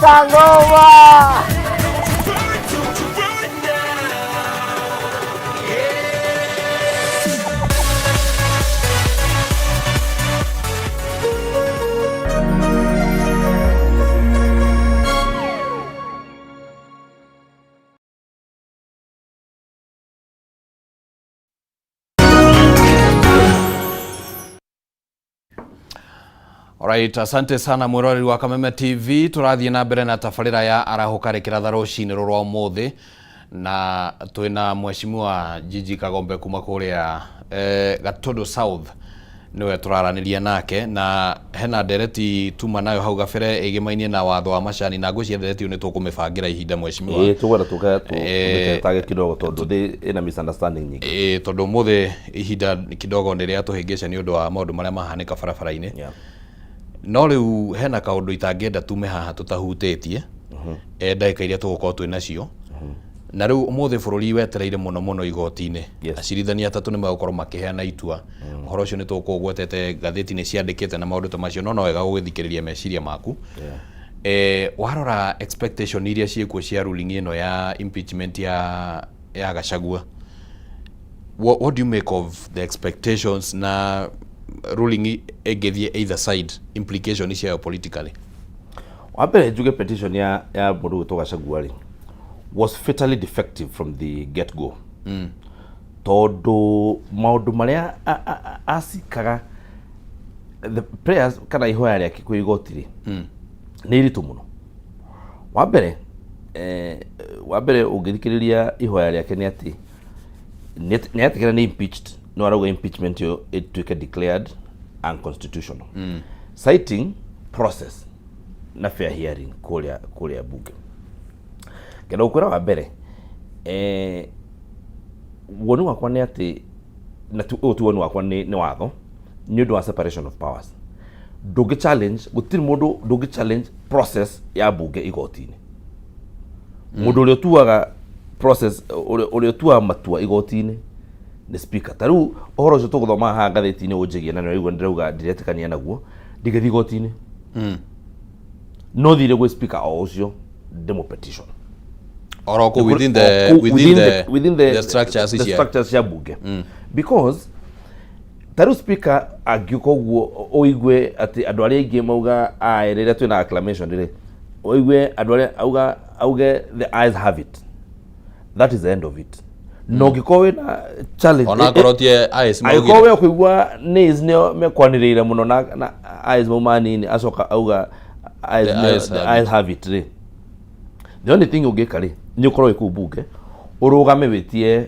Leta ngoma. Alright, asante sana mwiroreri wa Kameme TV. Turathie na mbere na tabarira ya arahũka rĩkĩratha rũcinĩ rũrwa ũmũthĩ, na twĩna mheshimiwa Gigi Kagombe kuma kũrĩa Gatundu South, niwe tũraranĩria nake, na hena ndereti tuma nayo hau gabere ĩgĩmainie na watho wa macani, na ngwĩciria ndereti ĩyo nĩ tũkũmĩbangĩra ihinda, mheshimiwa. Ĩĩ, tũgwenda tũke tũmĩtetage kidogo tondũ thĩ ĩna misunderstanding nyingĩ. Ĩĩ, tondũ ũmũthĩ ihinda kidogo nĩ rĩatũhĩngĩca nĩ ũndũ wa maũndũ marĩa mahanĩka barabara-inĩ. No rĩu hena kaũndũ itangĩenda tume haha tũtahutĩtie ndagĩka iria tũgũkorwo twĩ nacio. Na rĩu ũmũthĩ bũrũri wetereire mũno mũno igoti-inĩ. Acirithania atatũ nĩ megũkorwo makĩheana itua. Ũhoro ũcio nĩ tũkũgwetete, ngathĩti nĩ ciandĩkĩte na maũndũ ta macio, no no wega gũgĩthikĩrĩria meciria maku. Warora expectation iria ciĩkuo cia ruling ĩno ya impeachment ya Gachagua, what do you make of the expectations, na ruling ĩngĩthiĩ either side, implication ciayo politically? Wa mbere njuge petition ya mũndũ gwĩtwo Gachagua rĩ was fatally defective from the get go, tondũ maũndũ marĩa acikaga, the prayers kana ihoya rĩake kwĩ igoti rĩ, nĩ iritũ mũno. Wa mbere ũngĩthikĩrĩria ihoya rĩake nĩ atĩ nĩ etĩkĩra nĩ impeached, no arauga impeachment ĩyo ĩtuĩke declared unconstitutional, citing process na fair hearing kũrĩa bunge. Ngenda gũkwĩra wa mbere, woni wakwa nĩ atĩ na ũyũ ti woni wakwa, nĩ watho, nĩ ũndũ wa separation of powers. Ndũngĩ challenge, gũtirĩ mũndũ ndũngĩ challenge process ya bunge igoti-inĩ. Mũndũ ũrĩa ũtuaga process, ũrĩa ũtuaga matua igoti-inĩ nĩ speaker. Ta rĩu ũhoro ũcio tũgũthoma haha ngathĩti-inĩ ũnjĩgie na nĩũraigua ndĩrauga ndiretĩkania naguo, ndingĩthiĩ igoti-inĩ, no thire gwĩ speaker o ũcio ndĩmũ petition. Oro kũ within the O kũu within the structures the cia structures cia bunge, because ta rĩu speaker angĩũka ũguo ũigue atĩ andũ arĩa aingĩ mauga aye, rĩrĩa twĩna acclamation rĩ, ũigue andũ arĩa auga auge the ayes have it, that is the end of it. Na ũngĩkorwo wĩna challenge, ona akorwo ti ayes angĩkorwo maugire. We ũkũigua nays nĩo mekwanĩrĩire mũno na ayes mauma nini, acoka auga ayes The ayes the have ayes have it rĩ, the only thing ũngĩka rĩ nĩ ũkorwo wĩ kũu bunge, ũrũgame wĩtie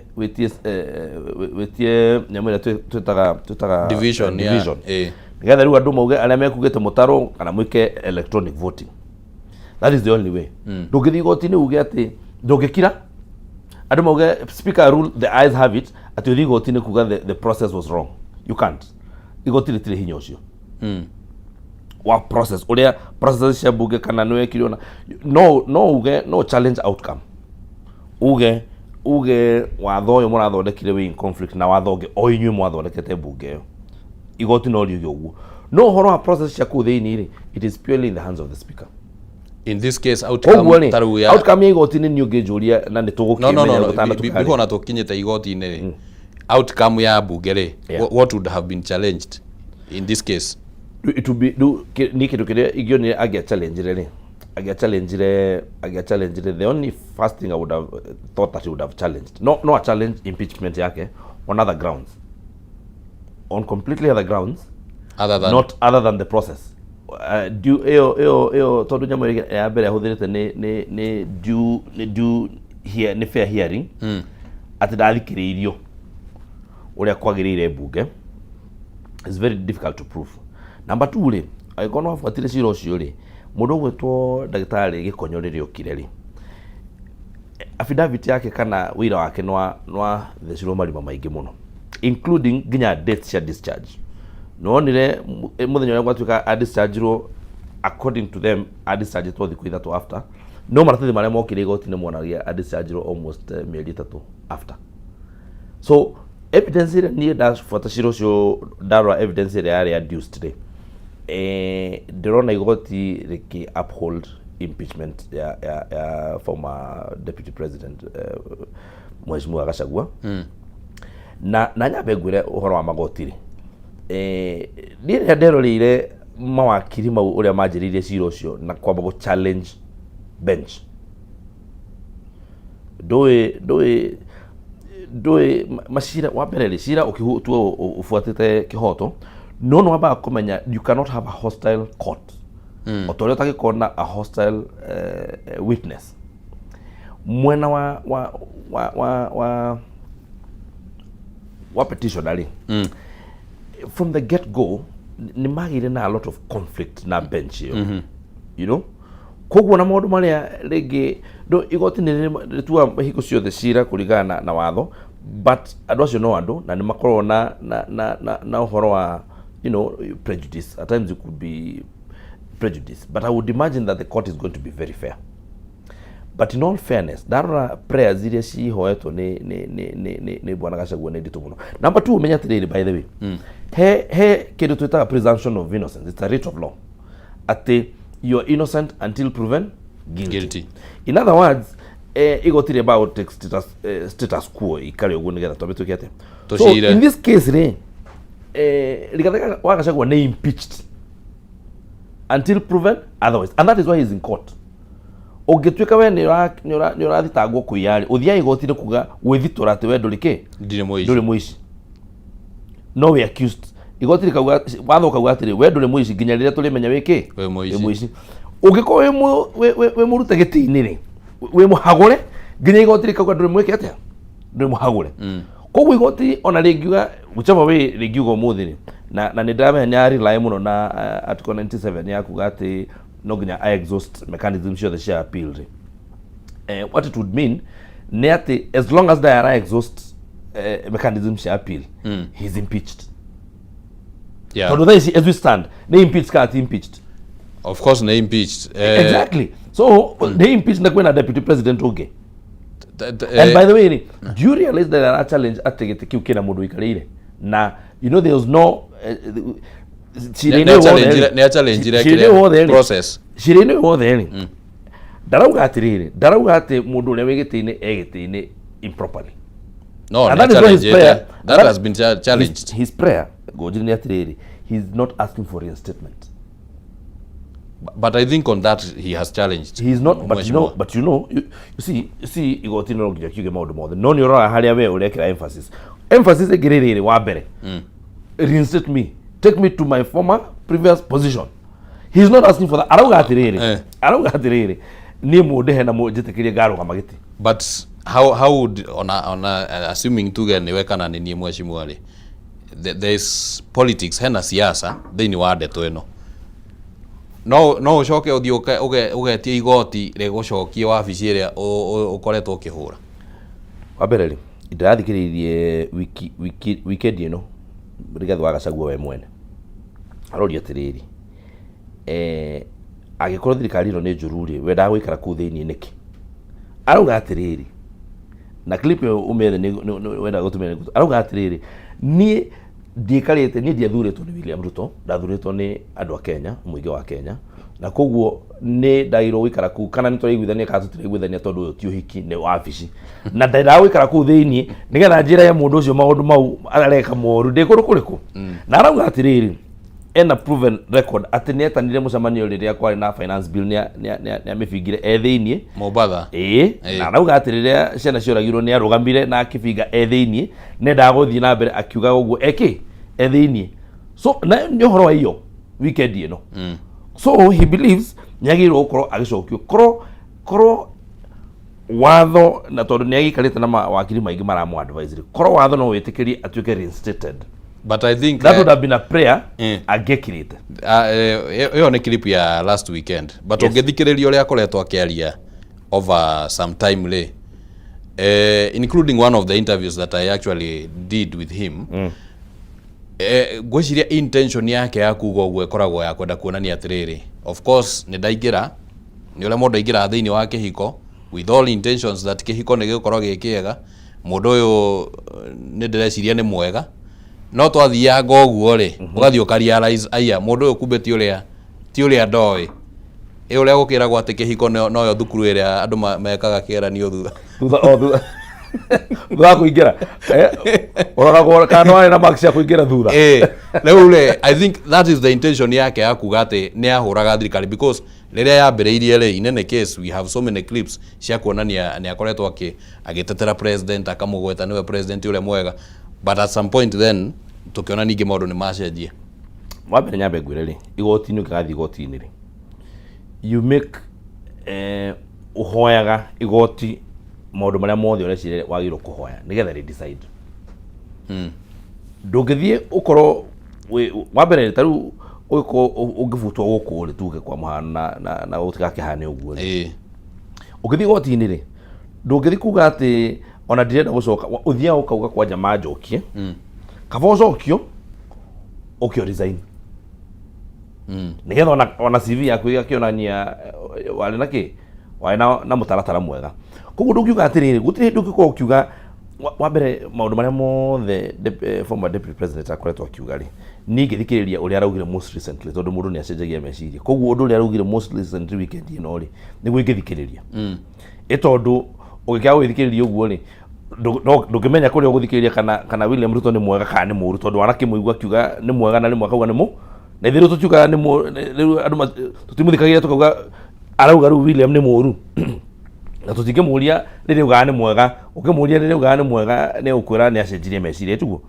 nyamũ ĩrĩa twĩtaga Division division, nĩgetha rĩu andũ mauge arĩa mekugĩte mũtaro kana mwĩke electronic voting. That is the only way. Ndũngĩthiĩ igoti-inĩ uge atĩ ndũngĩkira andũ mauge speaker rule the ayes have it, atĩ ũthiĩ igoti-inĩ kuga the process was wrong. You can't. Igoti rĩtirĩ hinya ũcio wa process, ũrĩa process cia bunge kana nĩ wekirwo na no uge no challenge outcome, uge watho ũyũ mũrathondekire wĩ in conflict na watho ũngĩ o inyuĩ mwathondekete bunge ĩyo. Igoti no riuge ũguo, no ũhoro wa process cia kũu thĩinĩ rĩ, it is purely in the hands of the speaker. In this case koguo outcome rĩ, ta rĩu ya outcome ya igoti-inĩ nĩ ũngĩnjũria na nĩ no no no tũgũkĩmenya no gũtana tũkarĩ. Before na tũkinyĩte igoti-inĩ rĩ, outcome ya bunge rĩ, what would have been challenged in this case? It would be rĩu niĩ kĩndũ kĩrĩa ingĩonire angĩa challenge rĩ, angĩa challenge the only first thing I would have thought that he would have challenged, no a challenge impeachment yake on other grounds, on completely other grounds, other than not other than the process due ĩyo tondũ nyamũ ĩrĩa ya mbere ahũthĩrĩte nĩ due nĩ due hear, nĩ fair hearing, atĩ ndathikĩrĩirio ũrĩa kwagĩrĩire mbunge is very difficult to prove. Number two rĩ, angĩkorwo nĩ wabuatire cira ũcio rĩ, mũndũ ũgwĩtwo ndagĩtarĩ Gĩkonyo rĩrĩa okire rĩ, affidavit yake kana wĩira wake nĩ wathecirwo marima maingĩ mũno, including nginya date cia discharge. Nĩwonire mũthenya ũrĩa gwatuĩka adischargeirwo, according to them adischargetwo thikũ 3 after, no maratathi marĩa mokire igoti-inĩ monagia adischargeirwo almost mĩeri 3 after. So evidence ĩrĩa niĩ ndabuata cira ũcio, ndarora evidence ĩrĩa yarĩ adduced rĩ, ndĩrona igoti rĩkĩ uphold Impeachment ya former deputy president, Mheshimiwa Gachagua. Na nyambe ngwĩre ũhoro wa magoti rĩ, niĩ rĩrĩa nderoreire mawakiri mau ũrĩa manjĩrĩirie cira ũcio na kwamba gũ challenge bench, ndũĩ macira wa mbere rĩ, cira ũkĩtua ũbuatĩte kĩhoto, no nĩ wambaga kũmenya you cannot have a hostile court, o ta ũrĩa ũtangĩkorwo na a hostile witness. Mwena wa petitioner rĩ, from the get go nĩ magĩire na a lot of conflict na bench ĩyo. Koguo na maũndũ marĩa rĩngĩ igoti nĩ rĩtuaga hingo ciothe cira kũringana na watho, but andũ acio no andũ na nĩ makoragwo na ũhoro wa prejudice. At times it could be prejudice, but I would imagine that the court is going to be very fair. But in all fairness, ndarora prayers iria cihoetwo nĩ bwana Gachagua nĩ nditũ mũno. Number two, ũmenye atĩrĩrĩ, by the way, he kĩndũ twĩtaga presumption of innocence. It's a writ of law atĩ you are innocent until proven guilty. Guilty. In other words, igoti rĩambaga gũ take status quo ikare ũguo nĩgetha twambe twĩke atĩa? So Tũcire. in this case rĩ, Rigathi wa Gachagua nĩ impeached until proven otherwise, and that is why he's in court. Ũngĩtuĩka we nĩ ũrathitangwo kũiya rĩ, ũthiaga igoti-inĩ kuga gwĩthitũra atĩ we ndũrĩ kĩ? Ndirĩ mũici. Ndũrĩ mũici, no we accused. Igoti rĩkauga, watho ũkauga atĩrĩ, we ndũrĩ mũici nginya rĩrĩa tũrĩmenya wĩ kĩ? Wĩ mũici. Wĩ mũici. Ũngĩkorwo wĩ mũrute gĩtĩ-inĩ rĩ, wĩ mũhagũre nginya igoti rĩkauga ndũrĩ mwĩke atĩa? Ndũrĩ mũhagũre. Koguo igoti ona rĩngiuga whichever way rĩngiuga ũmũthĩ rĩ, na nĩ ndĩramenya nĩ rely mũno na article 97 ya kuga atĩ no nginya I exhaust mechanism ciothe cia appeal rĩ, what it would mean nĩ atĩ as long as ndayara exhaust mechanism cia appeal, he's impeached. Tondũ thaa ici as we stand, nĩ impeached kana ti impeached? Of course nĩ impeached. Exactly. So nĩ impeached na kwĩna deputy president ũngĩ. And by the way, do you realize that ara challenge atĩ gĩtĩ kĩu kĩna mũndũ ũikarĩire na there was no cira-inĩ Nĩ wothe nĩ achallenge-ire cira-inĩ kĩrĩa wothe rĩ, process. Cira-inĩ wothe rĩ, ndarauga atĩrĩrĩ, ndarauga atĩ mũndũ ũrĩa wĩ gĩtĩ-inĩ e gĩtĩ-inĩ improperly. No, And nĩ that is why his achallenge-ĩte. prayer, That has been challenged. His prayer, Ngũnjiri, nĩ atĩrĩrĩ, he's not asking for reinstatement. But I think on that he has challenged. He's not, but you know, Mheshimiwa. but you see igoti no nginya kiuge maũndũ mothe, no nĩ ũrora harĩa we ũrekĩra emphasis. Emphasis ĩngĩ rĩrĩ, wa mbere, reinstate me, take me to my former previous position. He's not asking for that. Arauga atĩrĩrĩ, arauga atĩrĩrĩ, niĩ mũndĩhe na mũnjĩtĩkĩrie ngarũgama gĩtĩ. But how would ona assuming tuge niwe kana nĩ niĩ mheshimiwa rĩ, there is politics, hena siasa thĩinĩ wa ndeto ĩno. No ũcoke ũthiĩ ũgetie igoti rĩgũcokie wabici ĩrĩa ũkoretwo ũkĩhũra. Wa mbere rĩ, ndĩrathikĩrĩirie wiki weekend ĩno Rigathi wa Gachagua we mwene aroria atĩrĩrĩ, angĩkorwo thirikari ĩno nĩ njũru rĩ, wendaga gũikara kũu thĩinĩ nĩkĩ? Arauga atĩrĩrĩ, na clip ĩyo ũmĩethe wendaga gũtũmĩra, arauga atĩrĩrĩ, niĩ ndiĩkarĩte, niĩ ndiathurĩtwo nĩ William Ruto, ndathurĩtwo nĩ andũ a Kenya, mũingĩ wa Kenya, na koguo nĩ ndagĩrĩirwo gũikara kũu kana nĩ tũraiguithania kana tũtiraiguithania, tondũ ũyũ ti ũhiki, nĩ wabici, na ndendaga gũikara kũu thĩinĩ nĩgetha njĩre mũndũ ũcio maũndũ mau areka moru ndĩ kũndũ kũrĩkũ. Na arauga atĩrĩrĩ, ena proven record atĩ nĩ etanire mũcemanio rĩrĩa kwarĩ na finance bill, nĩ amĩbingire e thĩinĩ. Mombatha. Ĩĩ. Na arauga atĩ rĩrĩa ciana cioragirwo nĩ arũgamire na akĩbinga e thĩinĩ, nendaga gũthiĩ na mbere akiuga ũguo eki e thĩinĩ. So na nĩ ũhoro wa iyo weekend ĩno. So he believes nĩ agĩrĩirwo gũkorwo agĩcokio korwo watho, na tondũ nĩ agĩikarĩte na mawakiri maingĩ maramu advise rĩ, korwo watho no wĩtĩkĩrie atuĩke reinstated, But I think that would have been a prayer angĩekirĩte. Ĩyo nĩ clip ya last weekend, but ũngĩthikĩrĩria ũrĩa akoretwo akĩaria over some time rĩ, including one of the interviews that I actually did with him, ngwĩciria intention yake ya kuga ũguo ĩkoragwo ya kwenda kuonania atĩrĩrĩ, of course nĩ ndaingĩra, nĩ ũrĩa mũndũ aingĩraga thĩinĩ wa kĩhiko with all intentions that kĩhiko nĩ gĩgũkorwo gĩ kĩega, mũndũ ũyũ nĩ ndĩreciria nĩ mwega, no twathianga ũguo rĩ, ũgathiĩ ũkarealize aya mũndũ ũyũ kumbe ti ũrĩa ndoĩ. Ĩ ũrĩa gũkĩragwo atĩ kĩhiko noyo thukuru ĩrĩa andũ mekaga kĩgeranio thutha. Thutha o thutha thutha wa kũingĩra. Ũroragwo kana nĩ warĩ na marks cia kũingĩra thutha. Rĩu rĩ, I think that is the intention yake ya kuga atĩ nĩ ahũraga thirikari, because rĩrĩa yambĩrĩirie rĩ, in any case we have so many clips cia kuonania nĩ akoretwo agĩtetera president, akamũgweta nĩwe president ũrĩa mwega, but at some point then tũkĩona ningĩ maũndũ nĩ macenjia. Wa mbere nyambe ngwĩre rĩ, igoti-inĩ, ũngĩgathiĩ igoti-inĩ rĩ, you make ũhoyaga igoti maũndũ marĩa mothe ũreciria wagĩrĩirwo kũhoya nĩgetha rĩ decide. Ndũngĩthiĩ ũkorwo wa mbere ta rĩu ũngĩkorwo ũngĩbutwo gũkũ rĩ, tuge kwa mũhano na gũtigakĩhane ũguo rĩ, ũngĩthiĩ igoti-inĩ rĩ, ndũngĩthiĩ kuga atĩ ona ndirenda gũcoka. Ũthiaga ũkauga kwanja manjokie, kaba ũcokio ũkĩo resign, nĩgetha ona CV yaku ĩgakĩonania warĩ na kĩ, warĩ na mũtaratara mwega. Koguo ndũngiuga atĩrĩrĩ, gũtirĩ hĩndĩ ũngĩkorwo ũkiuga wa mbere maũndũ marĩa mothe former deputy president akoretwo akiuga rĩ, niĩ ngĩthikĩrĩria ũrĩa araugire most recently, tondũ mũndũ nĩ acenjagia meciria, koguo ũndũ ũrĩa araugire most recently weekend ĩno rĩ, nĩguo ingĩthikĩrĩria. Ĩ tondũ ũngĩkĩaga gũgĩthikĩrĩria ũguo rĩ, ndũngĩmenya kũrĩa ũgũthikĩrĩria kana William Ruto nĩ mwega kana nĩ mũũru, tondũ wanakĩmũigua akiuga nĩ mwega na rĩmwe akauga nĩ mũ na ithuĩ rĩu tũtiugaga nĩ rĩu andũ tũtimũthikagĩrĩria, tũkauga arauga rĩu William nĩ mũũru, na tũtingĩmũria rĩrĩa augaga nĩ mwega. Ũkĩmũria rĩrĩa augaga nĩ mwega, nĩ ũkwĩra nĩ acenjirie meciria, tiguo?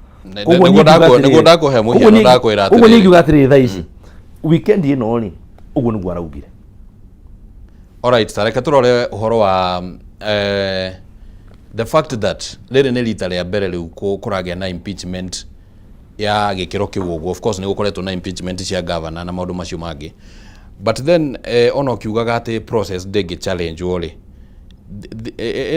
Koguo niĩ nĩguo ndakũhe mũhiano, ndakwĩra Koguo niĩ ingiuga atĩrĩrĩ, thaa ici weekend ĩno rĩ, ũguo nĩguo araugire. Alright, ta reke tũrore ũhoro wa the fact that rĩrĩ nĩ rita rĩa mbere rĩu kũragĩa na impeachment ya gĩkĩro kĩu ũguo. Of course nĩ gũkoretwo na impeachment cia governor na maũndũ macio mangĩ, but then ona ũkiugaga atĩ process ndĩngĩ challenge rĩ,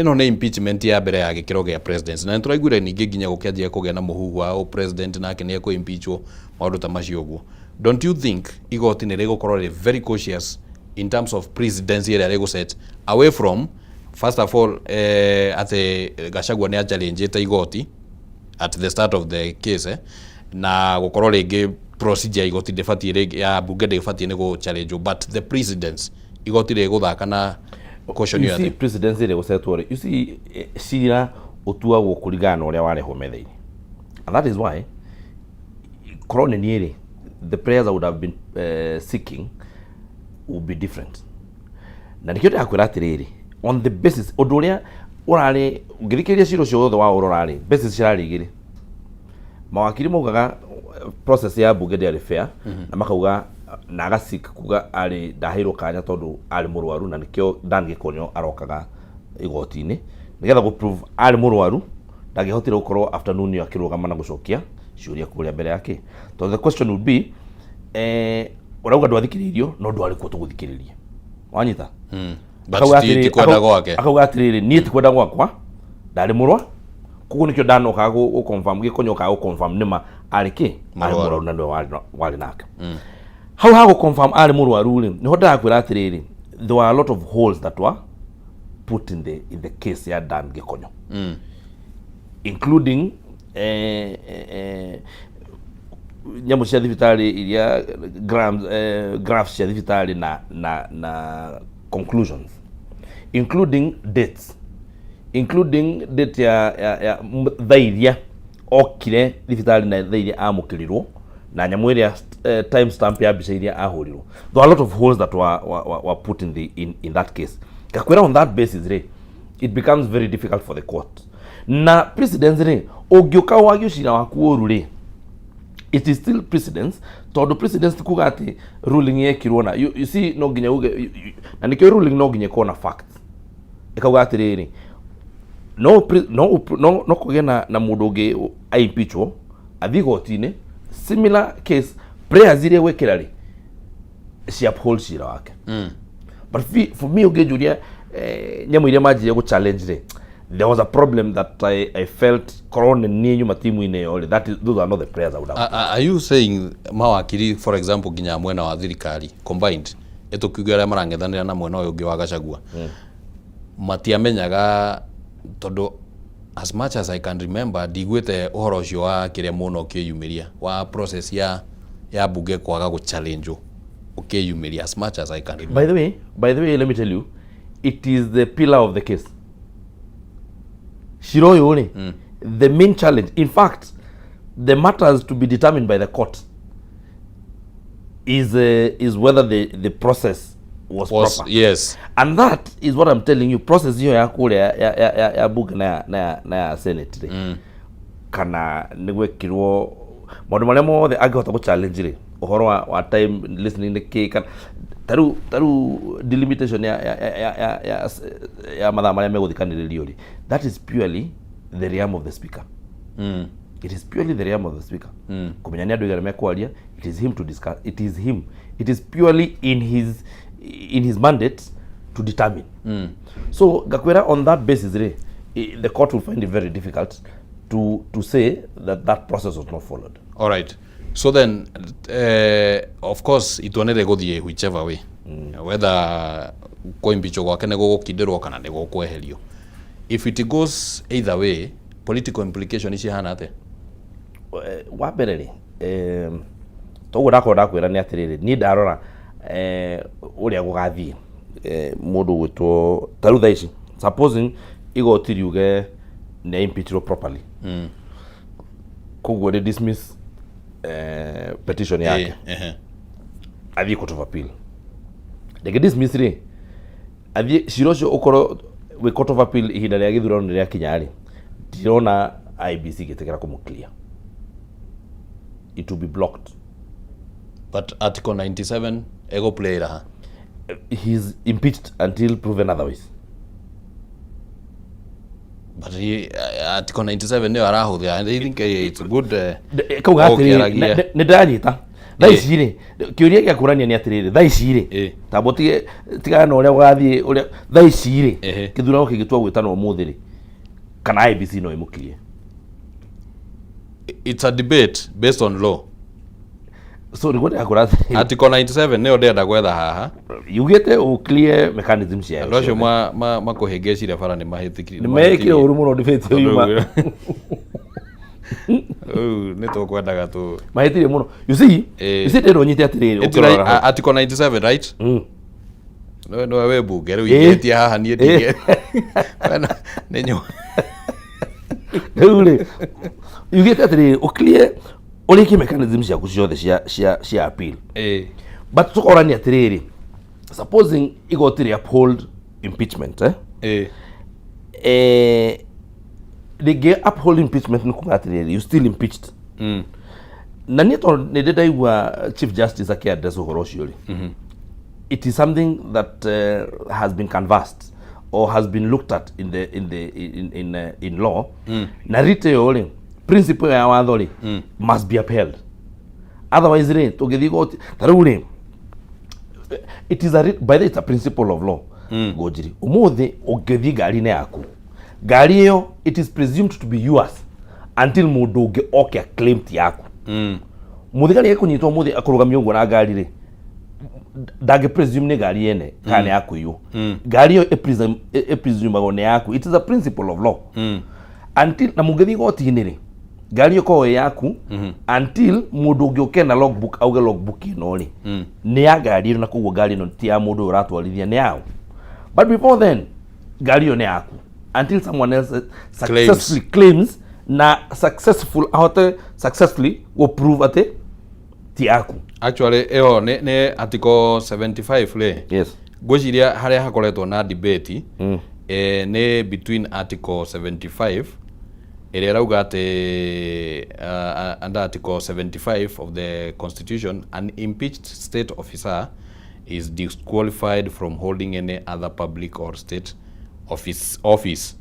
ĩno nĩ impeachment ya mbere ya gĩkĩro gĩa president, na nĩ tũraiguire ningĩ nginya gũkĩanjia kũgĩa na mũhuhu wa president nake nĩ ekũ impeachwo, maũndũ ta macio ũguo. Don't you think igoti nĩ rĩgũkorwo rĩ very cautious in terms of presidency ĩrĩa rĩgũ set away from, first of all, atĩ Gachagua nĩ achallengĩte igoti at the start of the case, na gũkorwo rĩngĩ procedure ya igoti ndĩbatiĩ rĩngĩ, ya bunge ndĩbatiĩ nĩ gũ challenge, but the precedence igoti rĩgũthaka na caution You ĩyo see, atĩ presidency ĩrĩa ĩgũcetwo rĩ, you see, cira ũtuagwo kũringana na ũrĩa warehwo metha-inĩ, and that is why korwo nĩ niĩ rĩ, the prayers I would have been seeking would be different. Na nĩkĩo ndĩrakwĩra atĩrĩrĩ, on the basis ũndũ ũrĩa ũrarĩ, ũngĩthikĩrĩria cira ũcio wothe wa ũrora rĩ, basis cirarĩ igĩrĩ. Mawakiri maugaga process ya bunge ndĩarĩ fair, na makauga na agasik kuga arĩ ndaheirwo kanya tondũ arĩ mũrwaru, na nĩkĩo Dan Gĩkonyo arokaga igoti-inĩ nĩgetha gũ prove arĩ mũrwaru, ndangĩhotire gũkorwo afternoon ĩyo akĩrũgama na gũcokia ciũria kũrĩa mbere yake. Tondũ the question would be, ũrauga ndwathikĩrĩirio, no ndwarĩ kuo tũgũthikĩrĩria, wanyita? But Akauga ti kwenda gwake. Akauga atĩrĩrĩ, niĩ ti kwenda gwakwa, ndarĩ mũrwa, koguo nĩkĩo ndanokaga gũ confirm, Gĩkonyo okaga gũ confirm nĩma arĩ kĩ, arĩ Mũrwaru. Mũrwaru, na nĩwe warĩ nake hau ha gũ confirm arĩ mũrwaru rĩ. Nĩho ndĩrakwĩra atĩrĩrĩ, there were a lot of holes that were put in the case ya Dan Gĩkonyo, including nyamũ cia thibitarĩ iria grams, graphs cia thibitarĩ na conclusions, including dates, including date ya thaa iria okire thibitarĩ na thaa iria amũkĩrirwo na nyamũ ĩrĩa time stamp ya mbica iria ahũrirwo. There were a lot of holes that were put in that case. Ngakwĩra, on that basis rĩ, it becomes very difficult for the court. Na precedence rĩ, ũngĩũka wagio cira waku ũru rĩ, it is still precedence, tondũ precedence ti kuga atĩ ruling yekirwo na you see, no nginya uge na nĩkĩo ruling no nginya ĩkorwo na facts, ĩkauga atĩrĩrĩ, no kũgĩe na mũndũ ũngĩ aimpeachwo, athiĩ igoti-inĩ, similar case, prayers iria gwĩkĩra rĩ, ci uphold cira wake. But for me, ũngĩnjũria, nyamũ iria manjirie gũ challenge rĩ, there was a problem that I felt korwo nĩ niĩ nyuma timu-inĩ ĩyo rĩ, those are not the prayers I would have. Are you saying mawakiri, for example, nginya mwena wa thirikari combined, ĩtũkiuge arĩa marang'ethanĩra na mwena ũyũ ũngĩ wa Gachagua, matiamenyaga? Tondũ as much as I can remember, ndiguĩte ũhoro ũcio wa kĩrĩa mũno ũkĩyumĩria wa process ya bunge kwaga gũ challenge. Ũkĩyumĩria, as much as I can remember. By the way, let me tell you, it is the pillar of the case. Cira ũyũ rĩ, the main challenge, in fact the matters to be determined by the court is whether the process was proper. And that is what I'm telling you, process iyo ya kũrĩa ya bunge na ya senate rĩ, kana nĩ gwekirwo maũndũ marĩa mothe angĩhota gũ challenge rĩ, ũhoro wa time listening nĩ kĩ, kana tarĩu delimitation ya mathaa marĩa megũthikanĩrĩrio rĩ, that is purely the realm of the speaker. It is purely the realm of the speaker kũmenya nĩ andũ igana mekwaria. It is him to discuss. It is him, it is purely in his mandate to determine. So ngakwĩra, on that basis rĩ, the court will find it very difficult to say that that process was not followed. All right, so then of course itua nĩ rĩgũthiĩ whichever way, whether kũimbichwo gwake nĩ gũgũkindĩrwo kana nĩ gũkweherio. If it goes either way, political implication cihana atĩa? Wa mbere rĩ, toguo ndakorwo ndakwĩra nĩ atĩrĩrĩ, niĩ ndarora ũrĩa gũgathiĩ, mũndũ ũgwĩtwo ta rĩu thaa ici, supposing igoti riuge nĩ impeachirwo properly, koguo rĩ dismiss petition yake, athiĩ court of appeal. Rĩngĩ dismiss rĩ, athiĩ cira ũcio ũkorwo wĩ court of appeal ihinda rĩa gĩthurano nĩ rĩakinya rĩ, ndirona IEBC ĩgĩtĩkĩra kũmũ clear. It will be blocked. But article 97 ego play raha? He's impeached until proven otherwise. But article 97 nĩyo arahũthĩra and I think it's good. Kau gatĩrĩrĩ, Ũkĩaragia. nĩ ndĩranyita thaa ici rĩ, kĩũria gĩa kũrania nĩ atĩrĩrĩ, thaa ici rĩ, tamba ũtige tigana na ũrĩa gũgathiĩ, ũrĩa thaa ici rĩ, kĩthurano kĩngĩtua gwĩtanwo ũmũthĩ rĩ, kana IEBC no ĩmũkirie? It's a debate based on law. So nĩguo ndĩrakũra atĩrĩrĩ, Article 97 nĩyo ndĩrenda gwetha haha. Yugĩte ũ clear mechanism ciayo Andũ acio ciothe. Makũhĩngĩcire bara nĩ mahĩtĩkire. Nĩ mekire ũru mũno debate ĩyo yuma. Rĩu nĩ tũkwendaga tũ Mahĩtirie mũno, you see. You see, ndĩrwo nyite atĩrĩrĩ, ũkĩrora hau. Article 97, right? Mm. Nĩwe wĩ mbunge rĩu, ingĩtia haha niĩ ndige nĩ nyo. Rĩu rĩ, yugĩte atĩrĩrĩ, ũ clear, ũrĩkie mechanism ciaku ciothe cia appeal. But tũkorania atĩrĩrĩ, supposing igoti rĩ uphold impeachment, eh? Rĩngĩ uphold impeachment nĩ kuga atĩrĩrĩ, you still impeached. Na niĩ tondũ nĩ ndĩ ndaigua Chief Justice akĩ address ũhoro ũcio rĩ, it is something that has been canvassed or has been looked at in law, na rite ĩyo rĩ, principle ya watho rĩ, must be upheld. Otherwise rĩ, tũngĩthiĩ igoti ta rĩu rĩ, it is a by the way, it's a principle of law. Ngũnjiri, ũmũthĩ ũngĩthiĩ ngari-inĩ yaku, ngari ĩyo, it is presumed to be yours until mũndũ ũngĩ oke claim ti yaku. Mũthigari ekũnyitwo ũmũthĩ akũrũgamio ũguo na ngari rĩ, ndangĩ presume nĩ ngari yene kana nĩ yakũiywo. Ngari ĩyo ĩpresumagwo nĩ yaku. It is a principle of law until, na mũngĩthiĩ igoti-inĩ rĩ, ngari ĩyo ĩkoragwo ĩ yaku until mũndũ ũngĩ ũke na logbook auge logbook ĩno rĩ, nĩ ya ngari ĩno, na koguo ngari ĩno ti ya mũndũ ũyũ ũratwarithia, nĩ yao. But before then, ngari ĩyo nĩ yaku until someone else successfully claims na successful ahote successfully go prove atĩ ti yaku. Actually ĩyo nĩ article 75 rĩ. Ngwĩciria harĩa hakoretwo na debate nĩ between article 75 ĩrĩa ĩrauga atĩ under article 75 of the constitution, an impeached state officer is disqualified from holding any other public or state office.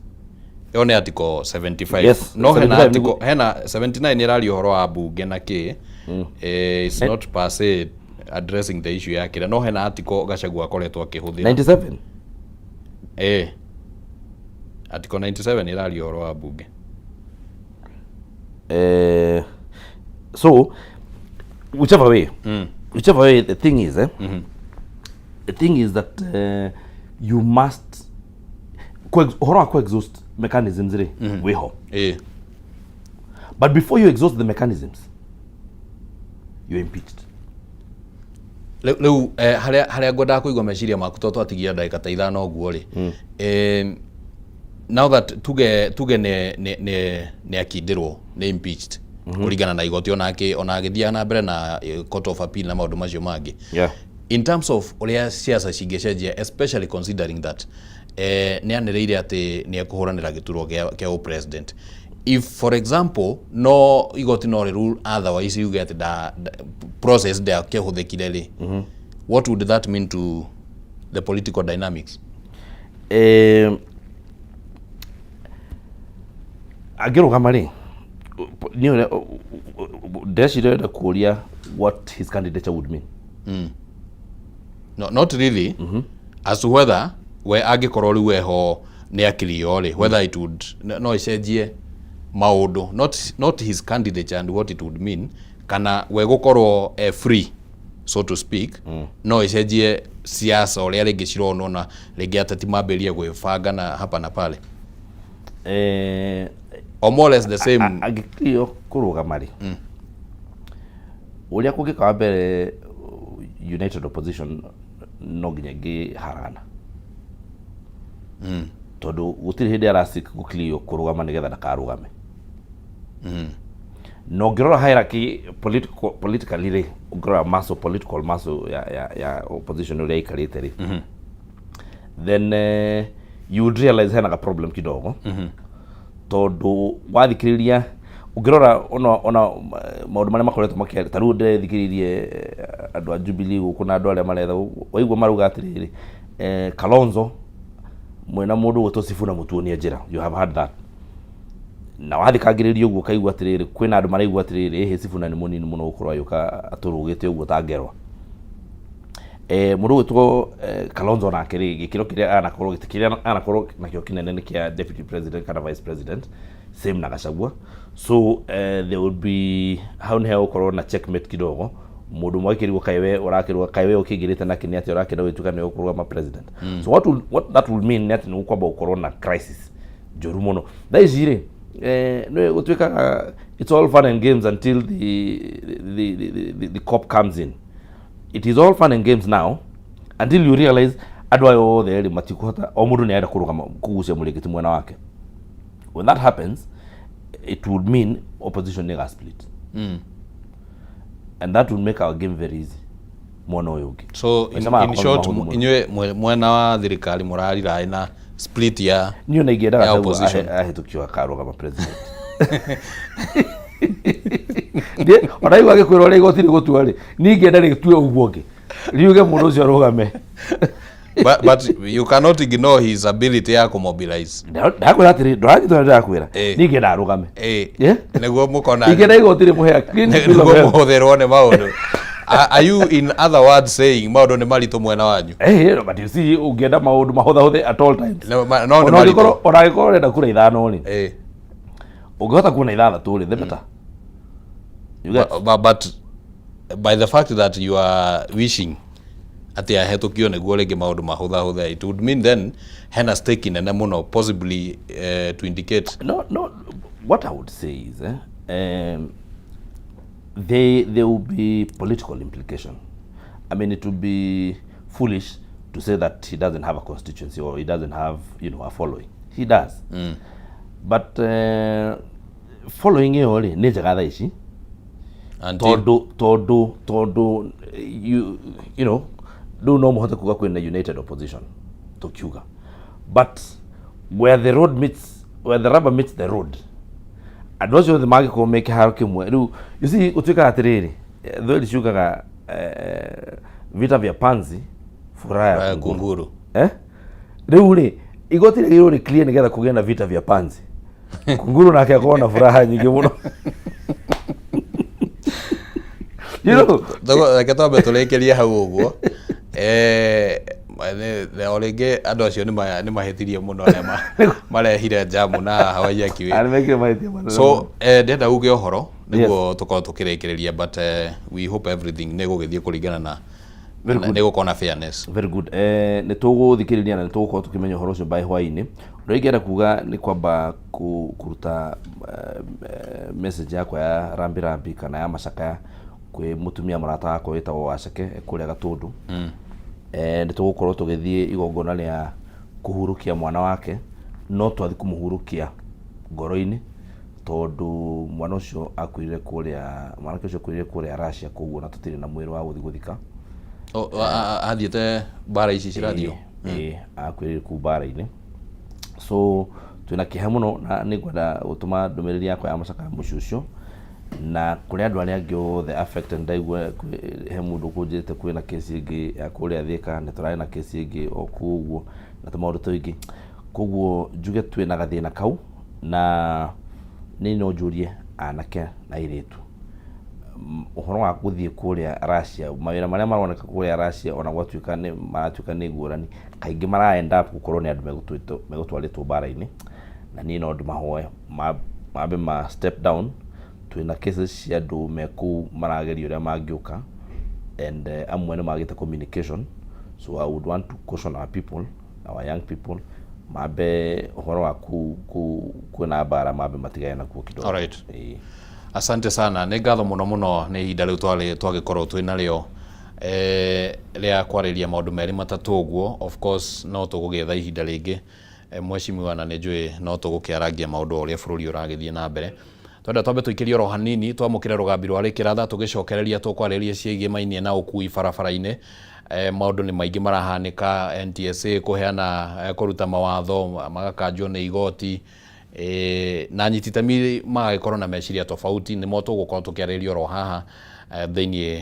Ĩyo nĩ article 75. No hena 75. Article hena 79 ĩraria ũhoro wa mbunge na kĩ, it's not per se addressing the issue ya kĩrĩa, no hena article Gachagua akoretwo akĩhũthĩra. 97. Article 97 ĩraria ũhoro wa mbunge. So whichever way, the thing is, the thing is that you must ũhoro wa exhaust mechanisms rĩ, wĩho. But before you exhaust the mechanisms, you're impeached. Rĩu harĩa ngwendaga kũigua meciria maku to twatigia ndagĩka ta 5 ũguo rĩ, now that tuge nĩ akindĩrwo, nĩ impeached kũringana na igoti, ona agĩthiaga na mbere na court of appeal na maũndũ macio mangĩ, in terms of ũrĩa siasa cingĩcenjia, especially considering that nĩ anĩrĩire atĩ nĩ ekũhũranĩra gĩturwa kĩa president, if for example no igoti no rĩ otherwise yuge atĩ da process ndakĩhũthĩkire rĩ, what would that mean to the political dynamics? Angĩrũgama rĩ, niĩ ũrĩa ndeciria enda kũria what his candidature would mean. No, not really. As to whether we angĩkorwo rĩu eho nĩ akilio rĩ, whether it would no ĩcenjie maũndũ, not his candidature and what it would mean, kana we gũkorwo free, so to speak, no ĩcenjie siasa ũrĩa rĩngĩ cironwo na rĩngĩ ateti mambĩrĩrie gwĩbanga na hapa na pale, or more or less the same. Angĩkirio kũrũgama rĩ, ũrĩa kũngĩka wa mbere, united opposition no nginya ĩngĩharagana, tondũ gũtirĩ hĩndĩ arasik gũkirio kũrũgama nĩgetha ndakarũgame. Na ũngĩrora hierarchy politically rĩ, ũngĩrora muscle, political muscle ya opposition ũrĩa ĩikarĩte rĩ, then you would realize hena ga problem kidogo, tondũ wathikĩrĩria, ũngĩrora ona maũndũ marĩa makoretwo makĩaria, ta rĩu ndĩrethikĩrĩirie andũ a Jubilee gũkũ na andũ arĩa maretha, waigua marauga atĩrĩrĩ, Kalonzo mwĩna mũndũ ũgwĩtwo Sifuna mũtuonie njĩra. You have heard that. Na wathikangĩrĩria ũguo ũkaigua atĩrĩrĩ, kwĩna andũ maraigua atĩrĩrĩ, ĩhĩ, Sifuna nĩ mũnini mũno gũkorwo agĩũka atũrũgĩte ũguo ta ngerwa. Mũndũ ũgwĩtwo Kalonzo nake rĩ, gĩkĩro kĩrĩa anakorwo, gĩtĩ kĩrĩa anakorwo nakĩo kĩnene nĩ kĩa deputy president kana vice president, same na Gachagua. So there would be hau nĩ hegũkorwo na checkmate kidogo. Mũndũ ũmwe akĩrigwo, kaĩ we ũrakĩrwo, kaĩ we ũkĩingĩrĩte nakĩ, nĩ atĩa ũrakĩenda gwĩtuĩka nĩwe ũkũrũgama president? So what that will mean nĩ atĩ nĩ gũkwamba gũkorwo na crisis njũru mũno. Thaa ici rĩ, nĩ gũtuĩkaga it's all fun and games until the cop comes in. It is all fun and games now until you realize andũ aya othe rĩ matikũhota, o mũndũ nĩ arenda kũrũgama kũgucia mũrĩngĩti mwena wake. When that happens, it would mean opposition nĩ split, and that would make our game very easy mwena ũyũ ũngĩ. So Maica maya in short, makorwo mahũthũ mũno. Inyuĩ mwena wa thirikari mũrariraĩ na split ya Niĩ ona ingĩenda ya Gachagua opposition. Ahĩtũkio akarũgama president. Ona igua agĩkwĩra ũrĩa igoti rĩgũtua rĩ, niĩ ingĩenda rĩtue ũguo ũngĩ, riuge mũndũ ũcio arũgame. But you cannot ignore his ability ya kũmobilize. Ndakwĩra atĩrĩ, ndũranyita ũrĩa ndĩrakwĩra? Niĩ ingĩenda arũgame. Nĩguo mũkona Ingĩenda igoti rĩmũhe a clean bill of nĩguo health. mũhũthĩrwo nĩ maũndũ. Are you in other words saying maũndũ nĩ maritũ mwena wanyu? But you see, ũngĩenda maũndũ mahũthahũthe at all times. No, no nĩ Ona maritũ. Ona angĩkorwo ũrenda kura 5 rĩ, ũngĩhota kuona 6 rĩ, the better. You get? But by the fact that you are wishing atĩ ahĩtũkio nĩguo rĩngĩ maũndũ mahũthahũthe, it would mean then hena stake nene mũno, possibly to indicate No. What I would say is, there will be political implication. I mean, it would be foolish to say that he doesn't have a constituency or he doesn't have a following. He does. But following ĩyo rĩ, nĩ njega thaa ici until tondũ you know rĩu no mũhote kuga kwĩna united opposition tũkiuga, but where the rubber meets the road, andũ acio othe mangĩkorwo me kĩharo kĩmwe rĩu, you see, gũtuĩkaga atĩrĩrĩ, thweri ciugaga vita vya panzi, furaha ya ya kunguru. Kunguru. Eh? Rĩu rĩ, igoti rĩagĩrĩirwo rĩ clear nĩgetha kũgĩe na vita vya panzi, kunguru nake akorwo na furaha nyingĩ mũno. Reke twambe tũrĩkĩrie hau ũguo. O rĩngĩ andũ acio nĩ mahĩtirie mũno arĩa marehire jamu na Waiyaki Way. Arĩa mekire mahĩtia manene. So ndĩrenda uge ũhoro nĩguo tũkorwo tũkĩrĩkĩrĩria, but we hope everything nĩ gũgĩthiĩ kũringana na Very good. nĩ gũkorwo na fairness. Very good. Nĩ tũgũthikĩrĩria na nĩ tũgũkorwo tũkĩmenya ũhoro ũcio by hwaĩ-inĩ. Ũrĩa ingĩenda kuga nĩ kwamba kũruta message yakwa ya rambi rambi kana ya macakaya. Kwĩ mũtumia mũrata wakwa wĩtagwo Waceke e kũrĩa Gatũndũ. Nĩ tũgũkorwo tũgĩthiĩ igongona rĩa kũhurũkia mwana wake, no twathiĩ kũmũhurũkia ngoro-inĩ tondũ mwana ũcio akuire kũrĩa, mwanake ũcio akuire kũrĩa Russia, koguo na tũtirĩ na mwĩrĩ wa gũthiĩ gũthika. Athiĩte mbara ici cirathiĩ? Ĩĩ, akuĩrĩire kũu mbara-inĩ, so twĩna kĩeha mũno na nĩ ngwenda gũtũma ndũmĩrĩri yakwa ya macakaya mũciĩ ũcio na kũrĩ andũ arĩa angĩ othe affected. Ndaigua he mũndũ ũkũnjĩrĩte kwĩna kesi ĩngĩ ya kũrĩa Thĩka, nĩ tũrarĩ na kesi ĩngĩ o kũu ũguo na tũmaũndũ tũingĩ, koguo njuge twĩna gathĩna kau. Na niĩ no njũrie anake na airĩtu ũhoro wa gũthiĩ kũrĩa Russia, mawĩra marĩa maroneka kũrĩa Russia, ona gwatuĩka nĩ maratuĩka nĩ ngũrani, kaingĩ mara end up gũkorwo nĩ andũ megũtwarĩtwo mbara-inĩ. Na niĩ no ndĩmahoe mambe ma step down. Twĩna cases cia andũ me kũu marageria ũrĩa mangĩũka and amwe nĩ magĩte communication, so I would want to caution our people, our young people, mambe ũhoro wa kũu kwĩna mbara, mambe matigane nakuo kidogo. Alright. Ĩĩ. Asante sana, nĩ ngatho mũno mũno nĩ ihinda rĩu twagĩkorwo twĩ narĩo rĩa kwarĩria maũndũ merĩ matatũ ũguo. Of course no tũgũgĩetha ihinda rĩngĩ, mheshimiwa, na nĩ njũĩ no tũgũkĩarangia maũndũ o ũrĩa bũrũri ũragĩthiĩ na mbere. Twenda twambe tũikĩrie oro hanini, twamũkĩre rũgambi rwa rĩkĩratha, tũgĩcokereria tũkwarĩria ciĩgiĩ mainie na ũkui barabara-inĩ. Maũndũ nĩ maingĩ marahanĩka, NTSA kũheana kũruta mawatho magakanjwo nĩ igoti, na anyiti itemi magagĩkorwo na meciria tofauti. Nĩmo tũgũkorwo tũkĩarĩria oro haha thĩiniĩ.